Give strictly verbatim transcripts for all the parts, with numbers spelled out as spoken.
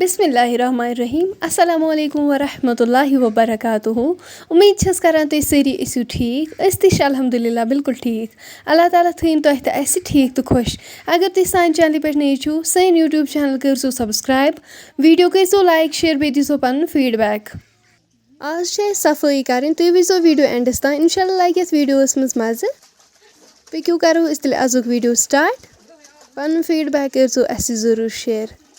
بسم اللہ الرحمن الرحیم۔ السلام علیکم ورحمۃ اللہ وبرکاتہ۔ امید چھس کران تُہۍ سٲری ٲسِو ٹھیٖک، أسۍ تہِ چھِ الحمدللہ بالکل ٹھیٖک۔ اللہ تعالیٰ تھٲیِن تۄہہِ تہٕ اَسہِ ٹھیٖک تہٕ خۄش۔ اگر تُہۍ سانہِ چینلہِ پٮ۪ٹھ نٔے چھِو، سٲنۍ YouTube channel کٔرۍزیو subscribe، video کٔرۍزیو like، share، بیٚیہِ دیٖزیو پنُن feedback۔ آز چھِ اَسہِ صفٲیی کَرٕنۍ، تُہۍ وٕچھزیو video endس تام، انشاءاللہ لگہِ یَتھ videoس منٛز مَزٕ۔ پٔکِو کَرو أسۍ تیٚلہِ آزُک video start۔ پَنُن feedback کٔرۍزیو اَسہِ ضروٗر share۔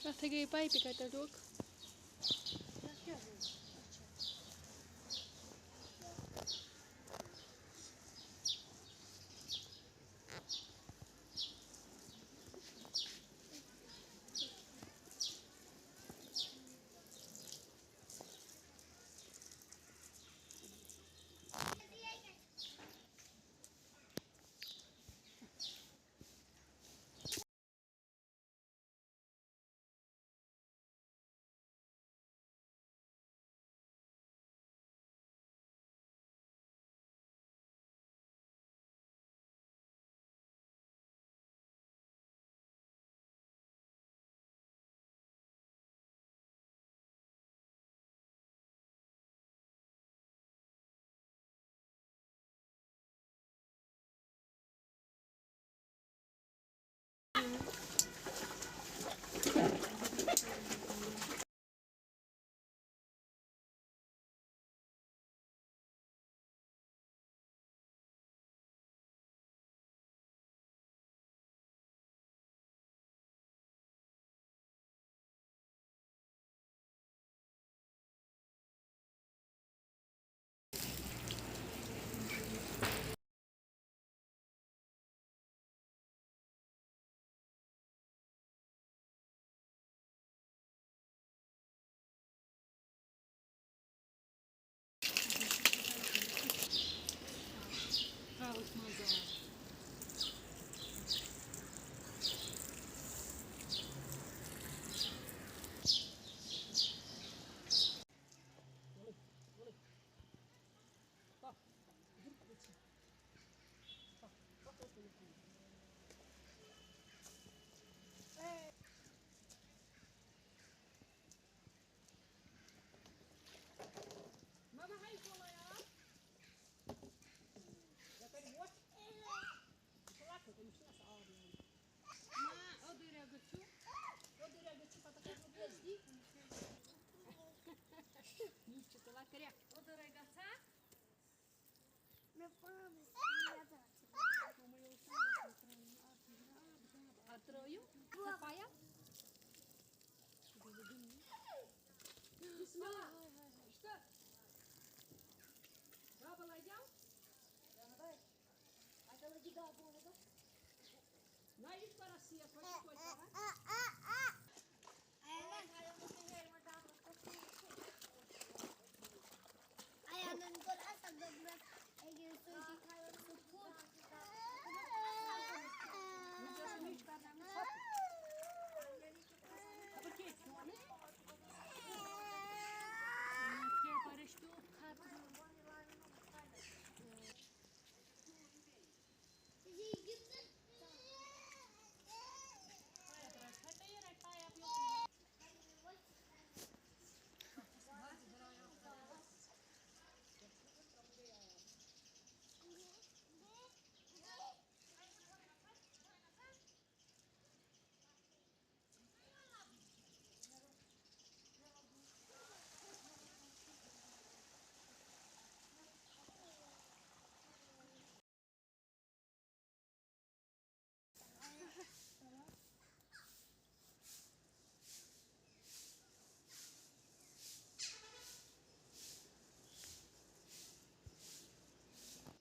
اَتھ ہے گٔیے پایپہِ کَتہِ ڈوٚک۔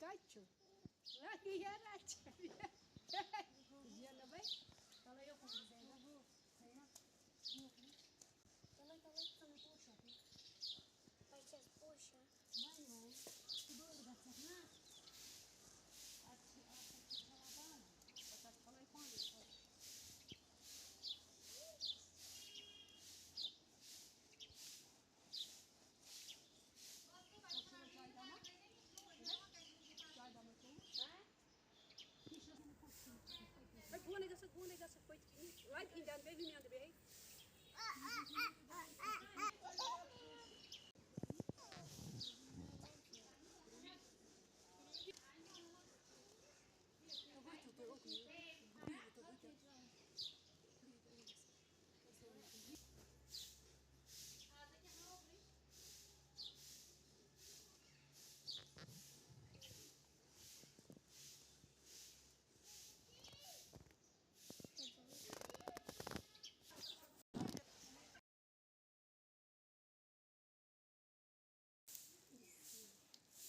کَتہِ چھُ؟ یہِ ہا رَچھِ۔ تَلَے یوکُن زینب۔ زینب۔ تَلَے، تَلَے، ژٕ نہٕ پوشَکھ۔ بہٕ چھَس پوشان۔ وۄنۍ وۄنۍ۔ ژٕ بٔڑ گژھکھ نا۔ اَدٕ چھِ آسان، چھِ تھاوان پانَے۔ پَتہٕ چھَکھ تھاوان پانَے تھاوان۔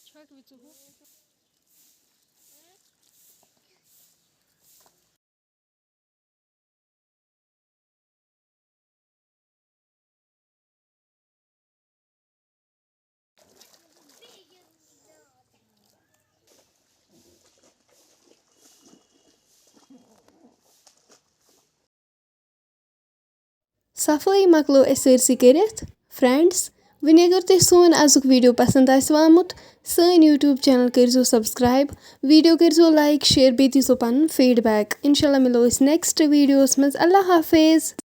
چھَکھ وۄنۍ ژٕ ہُہ۔ صفٲیی مۄکلٲو اَسہِ سٲرسٕے کٔرِتھ۔ فرٛٮ۪نٛڈٕس، وۄنۍ اگر تۄہہِ سون أزیُک ویٖڈیو پَسنٛد آسِوٕ آمُت، سٲنۍ YouTube channel کٔرۍزیو subscribe، ویٖڈیو کٔرۍزیو like، share، بیٚیہِ دیٖزیو پَنُن feedback۔ اِنشاء اللہ مِلو أسۍ next ویٖڈیوَس منٛز۔ اللہ حافظ۔